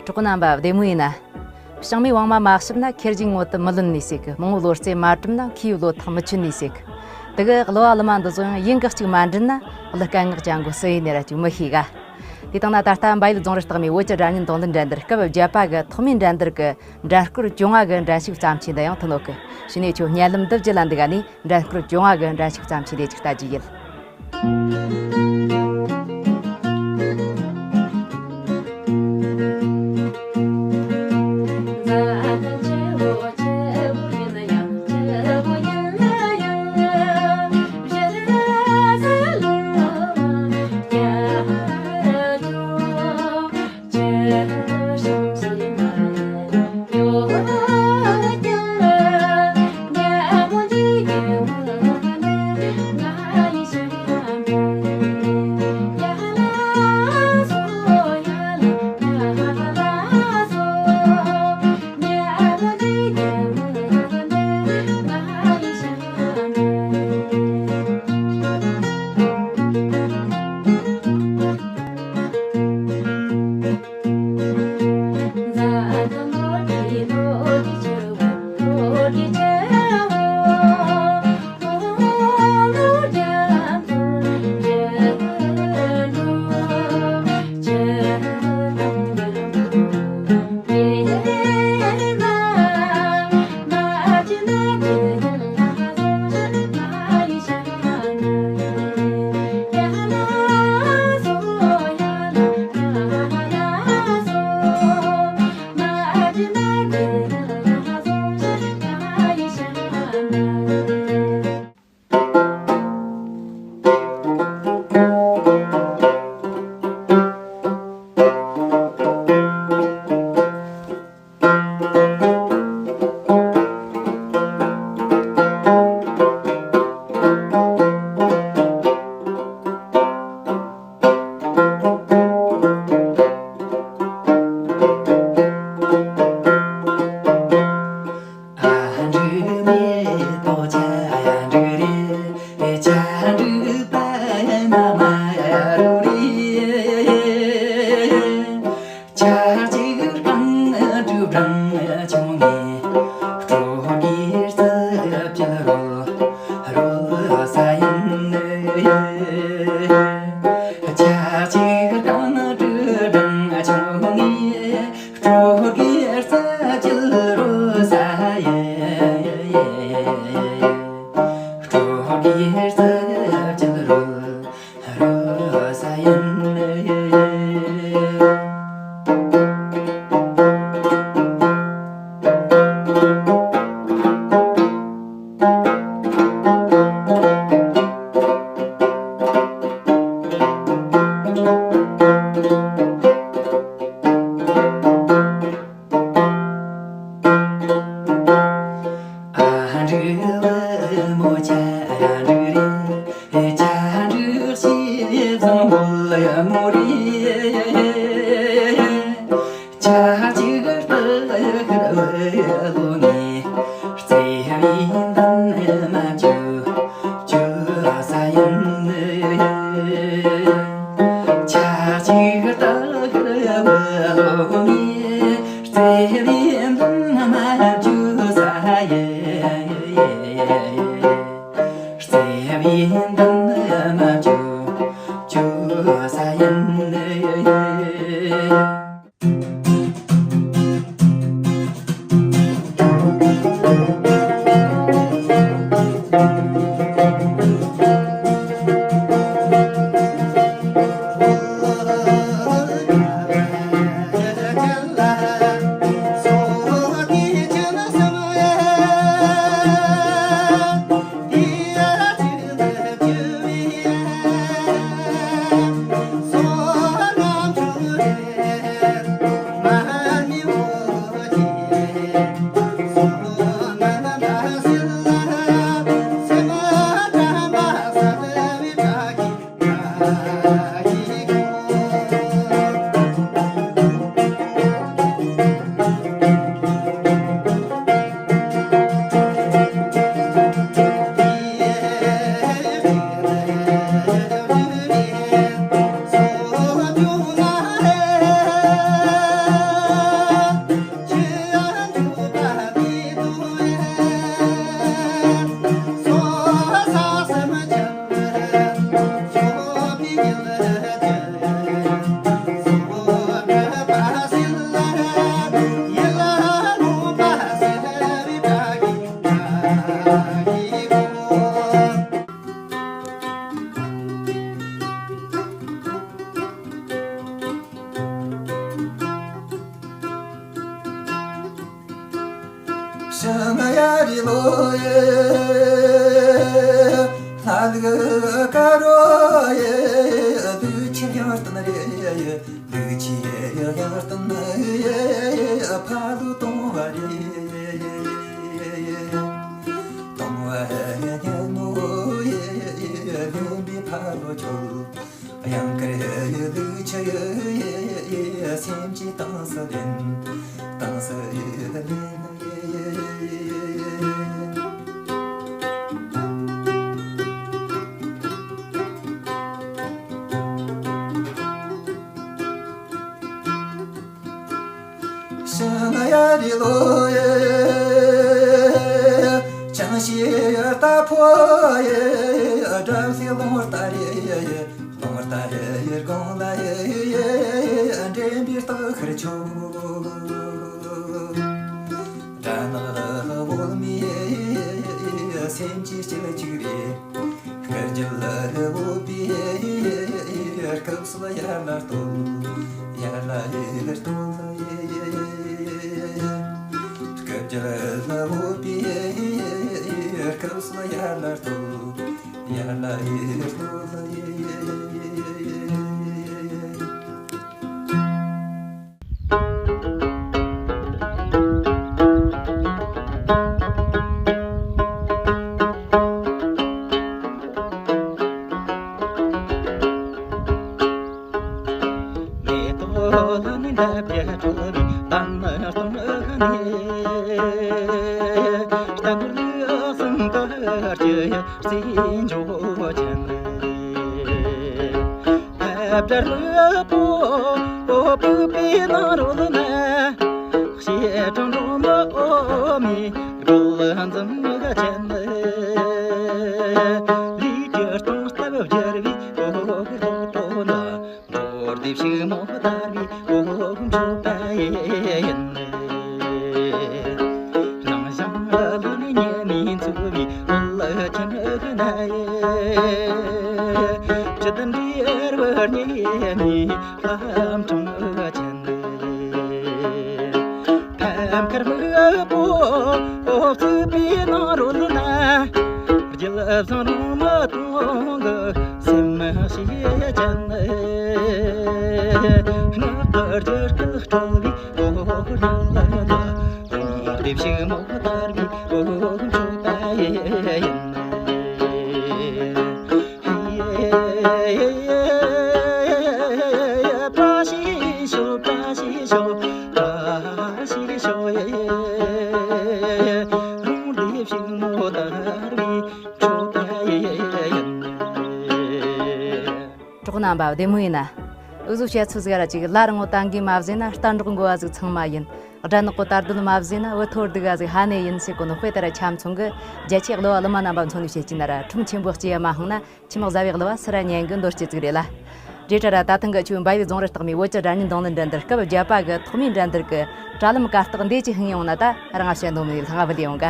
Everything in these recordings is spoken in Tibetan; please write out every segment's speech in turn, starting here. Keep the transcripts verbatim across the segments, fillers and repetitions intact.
གྲོགས་རྣམ་པ་བདེ་མོ་ཡིན་ན། ཞིང་མའི་བང་མ་མ་བཤུབས་ན། ཁེར་རྒྱུག་ངོ་དུ་མི་ལོན་ནི་ཟེར་གི། མང་བོ་བློ་རྩེ་མ་གྲུབ་ན། ཁོའི་བློ་ཐག་མི་ཆོད་ནི་ཟེར་གི། དེ་གི་གླུ་བ་གླུ་མ་འདི་ཚོ་ཡང་ཡིན་གི་གཅིག་མ་འདྲིས་ན། གླུ་སྐད་ངག་ཅང་གོ་སུ་ཡིན་ནི་ར་ཅིག་མི་ཤེས་ག། དེ་དང་ན་ད་ལྟ་འབའ་ཡུལ་རྫོང་རི་སྟག་མའི་བོད་ཀྱི་སྒྲ་སྙན་རྡུང་ལེན་འགྲན་བསྡུར་སྐབས་བརྒྱད་པ་གི་ཐོག་མའི་འགྲན་བསྡུར་གི་འགྲན་སྐོར་བཅོ་ལྔ་གི་འགྲན་ཞུགས་བརྩམས་ཆོས་འདི་ཡང་ཐོན་ནོ་གི། ཕྱི་ནས་ཁྱོད་སྙན་ལམ་འདི་བརྒྱུད་ལ་འདི་ག་ནས་འགྲན་སྐོར་བཅོ་ལྔ་གི་འགྲན་ཞུགས་བརྩམས་ཆོས་འདི་ཅིག་ལྟ་རྒྱུ་ཡིན། ཤང་ཡ་རི་ལོ་ཡེ། ལྷ་ལུག་དཀར་རོ་ཡེ། ལུག་ཁྱི་ཡང་སྟོན་རེ་ཡེ། ལུག་ཁྱི་ཡང་སྟོན་ཡེ། ཕ་ལུ་གཏོང་བ་རེ། གཏོང་བ་ཉལ་མོ་ཡེ། ལུག་པའི་ཕ་ལུ་ཁྱོད། གཡང་དཀར་ཡི་ལུག་ཁྱི་ཡི། སེམས་ཀྱི་ཏང་སི་ལེན། ཏང་སི་ལེན། ཤང་ཡ་རི་ལོ་ཡེ། ཅང་ཤེས་ཡ་རྟ་ཕོ་ཡེ། སྒྲ་སེ་ལོང་རྟ་རེ་ཡེ། ལོང་རྟ་རེ་ཡེ་དགོང་ལ་ཡེ། འདྲེན་པའི་སྟག་ཁར་ཆོག་སྦྲ་ནག་འོལ་མོའི་སེམས་ཀྱི་སྐྱིད་ཅིག་རེད། སྐར་རྒྱལ་ལ་འོད་པའི་སྐབས་སུ་ཡར་ལ་བསྟོད། ཡར་ལ་ཡར་བསྟོད། སྐར་རྒྱལ་ལ་འོད་པའི་སྐབས་སུ་ཡར་ལ་བསྟོད། ཡར་ལ་ཡར་བསྟོད། མེ་ཏོག་ལ་ནི་འདབ་བརྒྱད་གྲོལ་བའི་གཏམ་སྟོན་ནས། གཏམ་ལུགས་གསུམ་དར་གྱི་རྩེ་འཇོ་ཅན། ལྷ་བྲག་ལྷུན་པོ་སྤུག་པའི་ནང་རོལ་ན། བཤད་གྲོང་སྒྲོལ་མ་འོ་མའི་སྒོ་ལ་འཛུམ་ག་ཅན། ལུས་ཀྱི་སྟོང་སྟབས་བསྒྱུར་བའི་འོ་གི་ལྷོ་ཕྱོགས་ན། འགྲོ་འདི་ཕྱུག་མོ་དར་བའི་འོ་མཆོད་པ་ཡིན། རང་ཞིང་ལ་ནི་ཉེ་མིན་འཚོ་བའི་ལ་ཆེན་གི་ན་ཡེ། ཇི་ལྟར་འདྲིར་བར་ཉེ་མིན་ལྷ་འཕྲང་ཅན། ཕམ་ཁར་མི་པོ་བརྩིགས་པའི་ནང་རོལ་ན། རྒྱལ་བཟང་རོང་མ་དུང་གི་སེམས་ཤེས་ཅན། ངག་གི་རྒྱུད་སྐུལ་སྤྲོ་བའི་འོ་རང་ལ་ལ། རྡེབ་ཞིག་མོ་དར་བའི་འོ་མཆོད་པ་ཡིན། བཀྲ་ཤིས་ཤོག་བཀྲ་ཤིས་ཤོག་བཀྲ་ཤིས་ཤོག་རང་འདི་ཕྱུག་མོ་དར་བའི་མཆོད་པ་ཡིན། གྲོགས་རྣམ་པ་བདེ་མོ་ཡིན་ན། འུ་ཟོ་བཤད་ཚུལ་ཟིག་ར་ཅིག་ལ་རིང་བོ་ཏང་གིས་མ་བཟོས་ན་རྟ་འགྲོགས་འགོ་བ་ཟིག་ཚང་མ་ཡིན། སྦྲ་ནག་པོ་དར་རྡུལ་མ་བཟོས་ན་བུ་ཐོར་སྡུག་ག་ཟིག་ཧ་ནེ་ཡིན་ཟེར་གོ་ནོ་དཔེ་ལྟར་ཆ་མཚུངས་གི་རྒྱ་ཆེ་གླུ་བ་གླུ་མ་རྣམ་པ་མཚོན་ནས་བཤད་ཀྱི་ན་ར་ཁྲིམས་ཆེན་པོ་སྐྱེ་ཡ་མ་ཧང་ན། ཁྱིམ་བཟའ་བའི་གླུ་བ་སི་ར་ཉན་གི་མདོ་སྐྱིད་ཅིག་རེད་ལ། རེད་དྲ་ར་ད་ཐེངས་གི་ཆུ་འབའ་བའི་རྫོང་རི་སྟག་མའི་བོད་ཀྱི་སྒྲ་སྙན་རྡུང་ལེན་འགྲན་བསྡུར་སྐབས་བརྒྱད་པ་གི་ཐོག་མའི་འགྲན་བསྡུར་གི་དྲ་ལམ་གར་སྟེགས་འདི་ཅི་ཧིང་ཡོང་ན་ད་རང་ང་བཤད་འདོད་མི་ལྷང་ང་བུད་ཡོང་ག་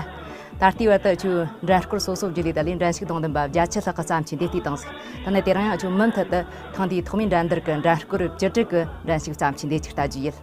ད་ལྟའི་བར་དུ་ཆུ་འགྲན་སྐོར་སོ་སོ་བརྒྱུད་ལས་ད་ལས་འགྲན་ཞུགས་གཏོང་འདུན་པ་བརྒྱད་ཅུ་ལྷག་གི་བརྩམས་ཆོས་འདི་ལྟའི་སྟེང་ཟིག་ད་ནི་དེ་རིང་ཡང་ཆུ་མུ་མཐུད་དུ་ཐེངས་འདིའི་ཐོག་མའི་འགྲན་བསྡུར་གི་འགྲན་སྐོར་བཅུ་དྲུག་གི་འགྲན་ཞུགས་བརྩམས་ཆོས་འདི་ཅིག་ལྟ་རྒྱུ་ཡིན།